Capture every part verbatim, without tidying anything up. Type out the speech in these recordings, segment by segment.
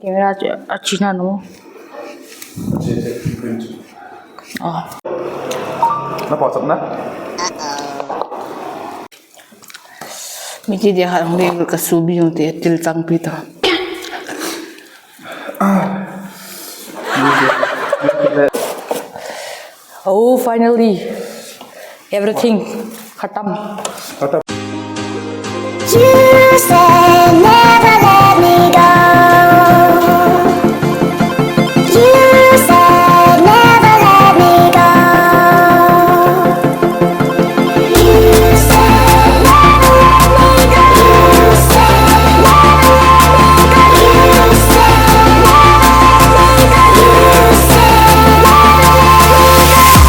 Camera chu a china no. Ah. Na pa chapna. Mi ti dia hang le ka su bi yung te til chang pi ta. Oh, finally, everything khatam. Khatam. You said never let me go. You said never let me go. You said never let me go. You said never let me go. You said never let me go. You said never let me go.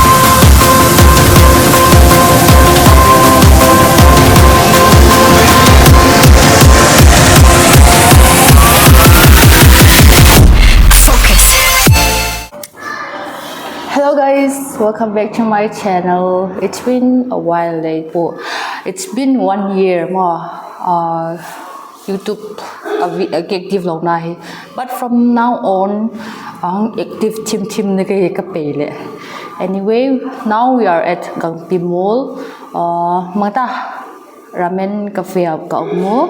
Hello guys, welcome back to my channel. It's been a while leh pu. It's been one year maw. Uh, YouTube a vi-, a active lo na hi. But from now on, ang active thim thim na ka hi ka pei le. Anyway, now we are at Gangpi Mall. Uh, mangta ramen cafe a ka um u.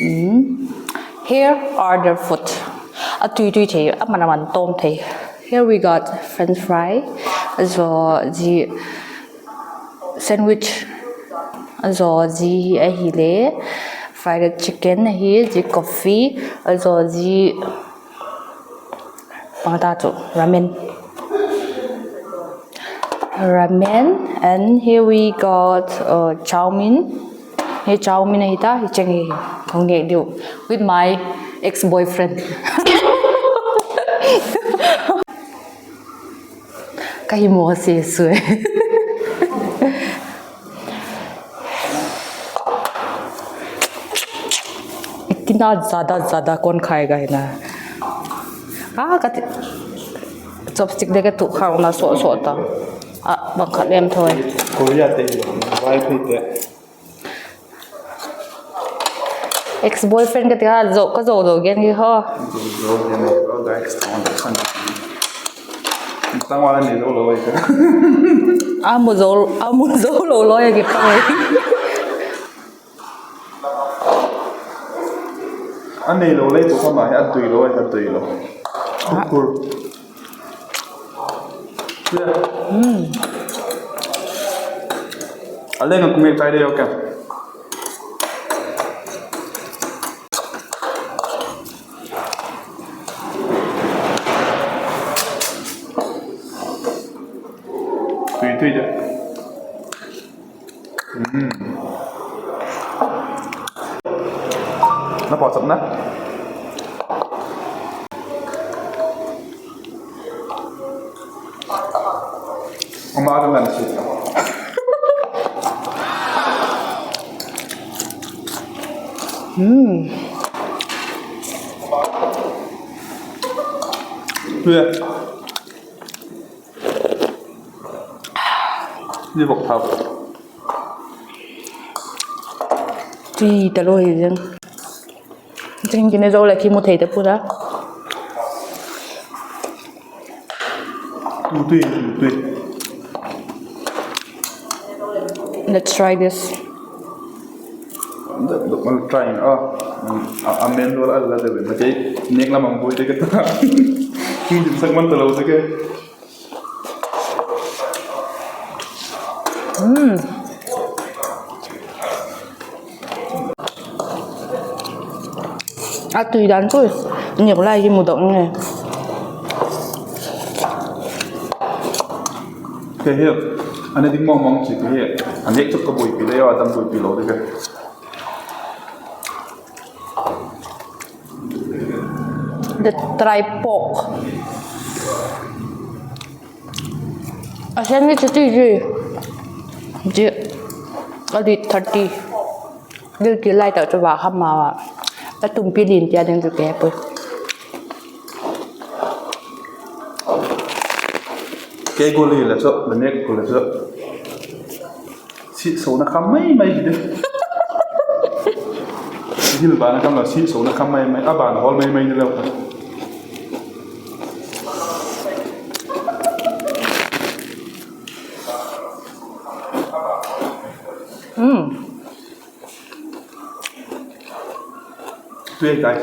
Mm. Here are the food. A tui tui thei, a man a man tawm thei. Here we got French fry, a zaw zi sandwich, a zaw zi ahile fried chicken ahi, zi coffee, a zaw zi pangta chu ramen. Ramen, and here we got, uh, chow mein. Hi chow mein ahi ta, hi cheng hi. Hung ngai diu with my ex-boyfriend. Ka hi mo se sue. Itina zada zada kon khai ka hi na. A ka ti. Chopstick de ka tu khau na so so ta. A bang khat lem thoi. Korea te, vai phi te. Ex-boyfriend ka ti a, zo, ka zo zo gen hi ho. Zo zo gen hi ho, guys, tang khan. Tang wa ni zo lo ai ka. A mu zo, a mu zo lo lo ai ki pa. A nei lo lei tu kha ma hi a tui lo ai ka tui lo. Kur. Hmm. A leng a kum ek chai de yo ka. Tui tui de. Hmm. Na pa chapna. Ama ka ngan si. Hmm. Tui. Ni bok thau. Tui ta lo hi jeng. Jeng kine zo la ki mu thei ta pu la. Tu tui, tu tui. Let's try this. I'll try. Ah, a men lo la la de na ke. Nek la mang boi de ke ta. Ki dim sak man ta lo de ke. Hmm. A tui dan chu, nek lai hi mudok nge. Ke hi, ani ding mong mong chi ke hi, ani chuk ka buaipi le yo, a dam buaipi lo de ke. The tripe pork. A sandwich chu ti ji. Ji. A di thirty. Dil ki lai ta chu va kham ma wa. A tumpi lin tia ding chu ke pui. Ke gol hi la chu, la nek gol la chu. Si so na kham mai mai hi de. Thil ban a kam lo si so na kam mai mai, a ban hawl mai mai ni lo. Tui kai.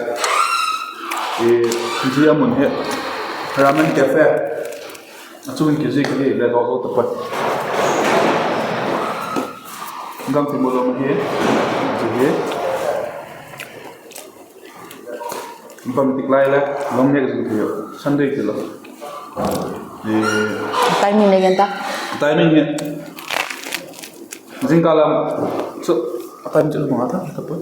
E, zia mun hi Ramen Cafe. A chung in kizik hi le lo lo ta pat. Gam ti mo lo hi. Zia hi. Bang tik lai le long neck zing thei u. Sunday ti lo. E, timing le gen ta. Timing hi. Zingkal lam chu a time chu bang a ta ta pui.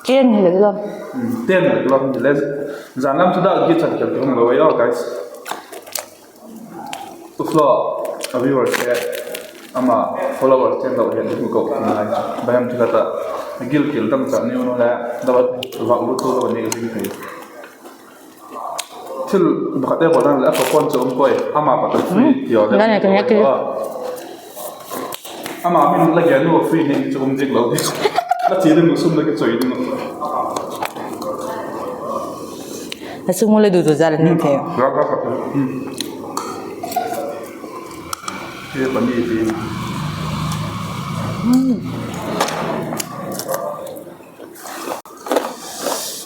Ten hi le lo. Hmm, ten hi le lo le. Zan lam chu da gi chan kel ti hung lo ai, guys. Uflo, a viewers te, ama followers te lo hen ding ko ngai. Bahem thila ta, gil kil tam cha ni u no le, da va, va lu tu lo ni ka ding thei. Thil bakhat te bol dan le, a ko pon chu um koi, ama pa ta free ti o le. Dan ne ka ne ki. Ama min la gen u free ni chu um dik lo di. La chi ding sum la ki choi ding. Na sum le du du za le ni thei. Ra ra ka. Hmm. Ke pa ni ti. Hmm.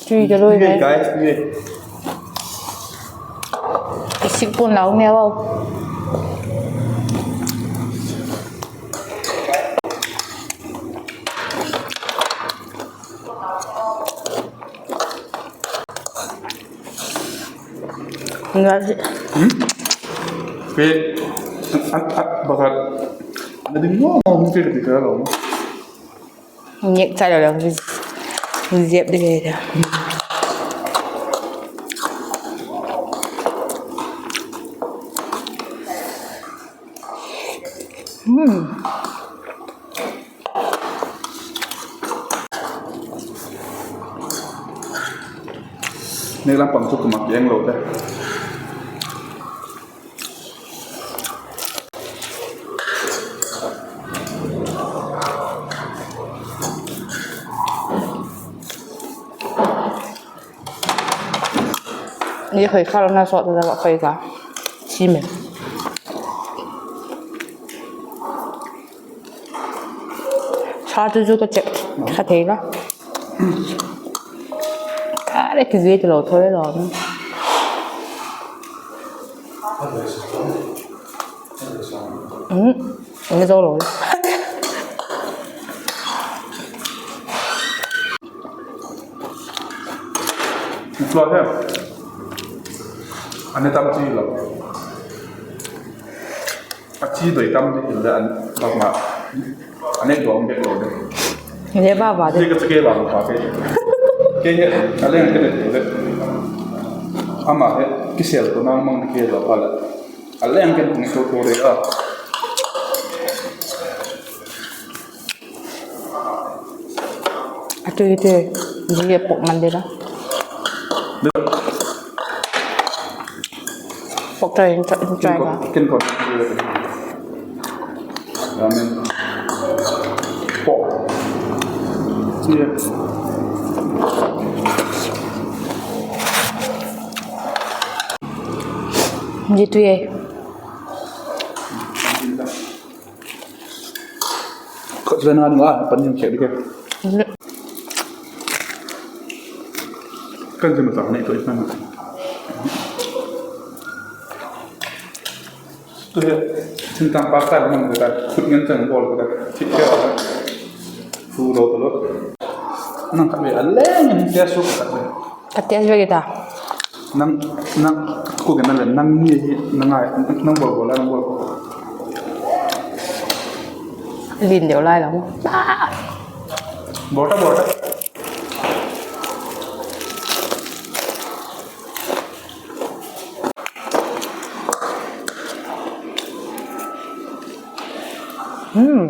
Tui ka lui mai. Guys, ye. Sik pun lau me wow. Ngal. Hmm? Pe, at, at, bakhat. Na ding mo, mo, mo, pe, pe, pe, lo. Ngek chai lo lo, zep di ke da. Hmm. Nek lam pang chu kuama kiang lo te. Ni khoi khal na sawt ta va khoi ka. Sim e. Sa chu chu ka chek sa thei la. Ka le ki zui ti lo thoi lo. Hmm, ni zo lo. Flour he. A ne tam chi lo. A chi doi tam di le an bak ma. A ne doi bek lo de. Le ba ba de. Ti ka chake la pa ke. Ke he, a leng ke de le. Ama he, kisel ko nang mang ke lo pa la. A leng ke ni to to de a. A tui te, zia pork man de la. Pork try, try, try ka. Kin ko. Ramen. Pork. Zia. Zia tui e. Khat le na nga pan ning che di ke. Kan zim tak ni to i pan. Tu he, thingtang pa style mang ka, khut ngen chang bol ka, thik ke. Fu lo to lo. Nang khat ve a leng in test su khat ve. Ka test ve ta. Nang, nang, ko ke na le, nang ni hi, nang ai, nang bol bol la, nang bol. Lin deu lai la. Bol ta, bol ta. Hmm.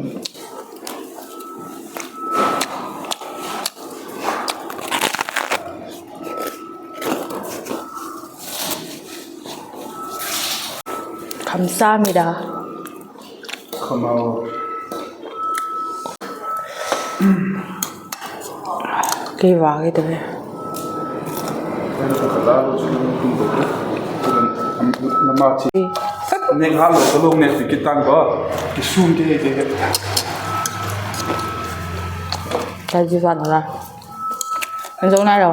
Kamsahamnida. Kamau. Kei va kei ta ve. Lama chi. Nek ha lo ka lo nek ti kitang ba. Kisum ke ke. Ka ji van la. An zo nai lo.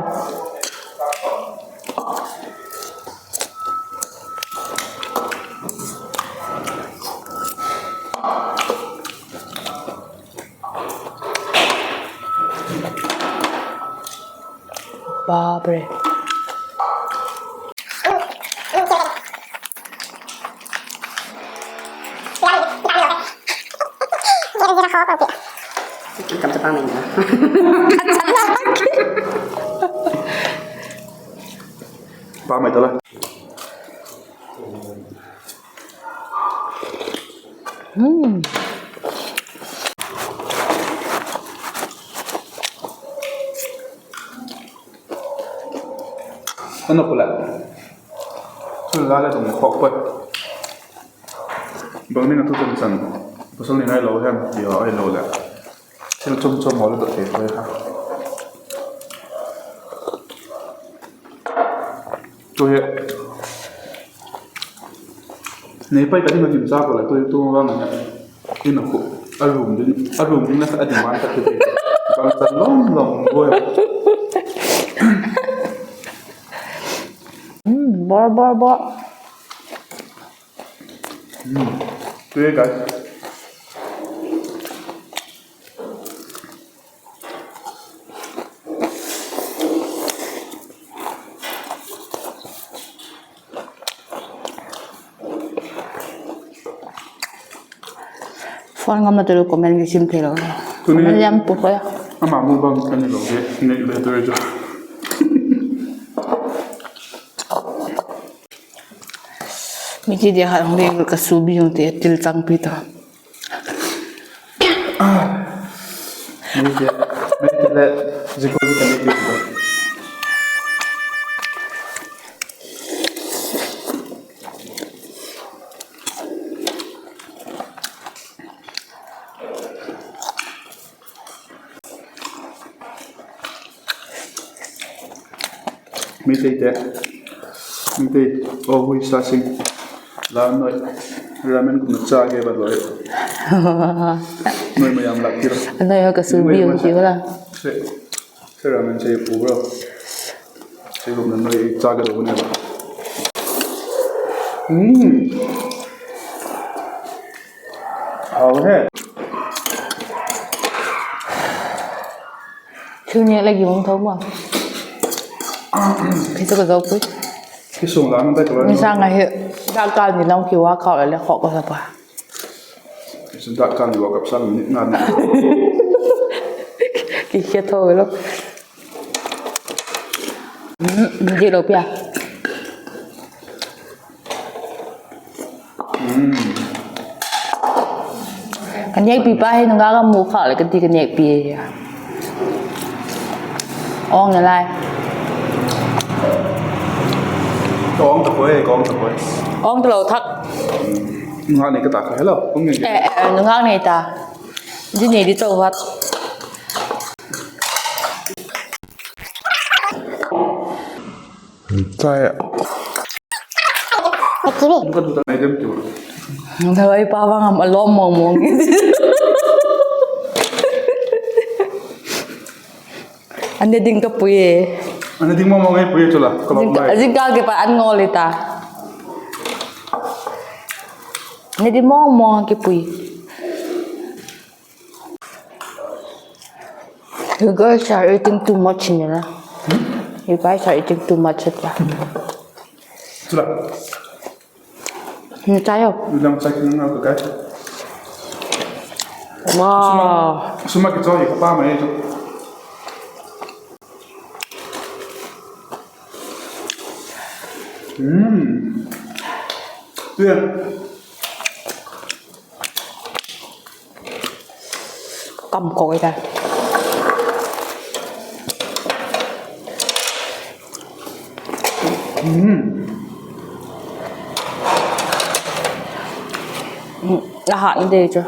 Baap re. Kam sa pa mai na. Pa mai ta la. Hmm. Ano pula. Chu la le tung khok poi. Bang ding a thu chang chang. Pasal ni nai lo hem, ti haw ai lo le. Thil chum chum haw le dot thei poi kha. Tu hi. Nei pai ka ding a dim cha ko la tu tu vang na. Ina khu. A room ding, a room ding la a demand ka ti. Bang chan lom lom boi. Hmm, bor, bor, bor. Hmm. Tu hi, guys. Phone ngam na te lu comment kisim thei lo. Tuni comment jam pu khoya. Ama mu bang kan lo ge, ngai le tu chu. Mi ti dia kha hung ding ka subi hung ti til chang pi ta. Mi ti, mi ti le zikoi ka ni ti ta. Meitei te, Meitei, aw hui sa sing, la noi, ramen kum na cha ke ba loi, noi mayam lak kira, noi ka subi ung kira la. Sera men sei pu bro. Sei kum na noi cha ka lo ne ba. Hmm. Hau he. Chu ni le gi mong tho ma. Khi to ka zo pui. Khi sung la nang dai ko. Ni sang a hi. Dak kal ni lam khi wa khau le le khok ko sa pa. Dak kal ni wa kap sang ni na ni. Ki khia tho lo. Di lo pia. Ka nêkpi pa hi nungak a mu kha le ka ti ka nêkpi. Ong nalai. Ka ong ta poi, ka ong ta poi. Ong ta lo thak. Nungak nei ka ta kha helo. Ong nge. Eh, eh, nungak nei ta. Di nei di chau vat. Chai. Thawai pa vang am a lawm mawng mawng. An ne ding ka pui e. An ne ding mawng mawng e pui e chu la. Ka lawm lai. Zingkal kipat an ngawl i ta. An ne ding mawng mawng a kipui. You guys are eating too much, you know. You guys are eating too much, et cetera. Chu la. Ni chai o. Lam chai kin na ka kai. Wow. Suma, suma ki choi ka pa mai chu. Hmm. Tuya. Kam ko ita. Hmm. Hmm. Aha, ide chu.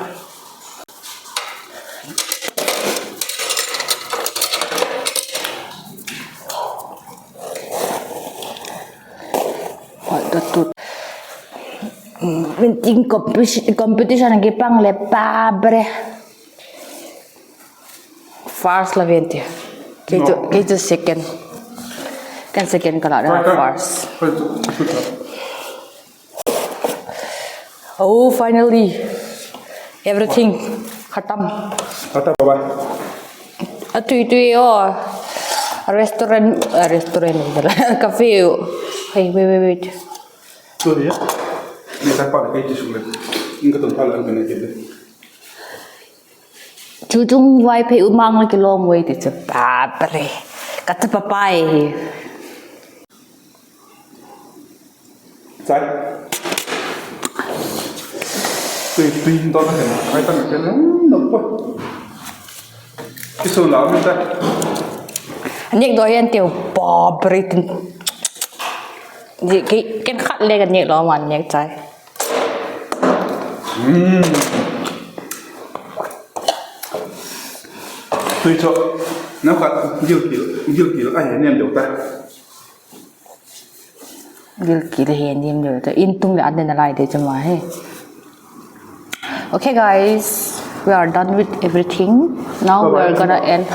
Ka tut. Min ting competition, competition a kipang le pa bre. First la ven ti. Kei chu, kei chu second. Ken second ka la, first. Oh, finally. Everything khatam. Khatam, bye bye. A tui tui aw. A restaurant, a restaurant, cafe. Hey, wait, wait, wait. Sorry, ni ka pa le kei ti sung le. Ni ka ton pa le an ka ne ke le. Chu chung Vaiphei u mang le kilawm wei ti chu, pa bre. Ka chapa pai hi. Chai. Tui, tui, dawt a hen. Ai, tan ken, no pa. Kisu la mi ta. Nêk daw hian teu, pa bre tin. Di, kei, ken khat le ka nêk lo man nêk chai. Tui chu, nam khat gilkil, gilkil a he nem deu ta. Gilkil a he nem deu ta. In tung le an den a lai de chu ma he. Okay, guys, we are done with everything. Now we are gonna end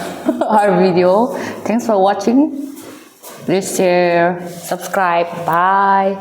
our video. Thanks for watching. Please share, subscribe. Bye.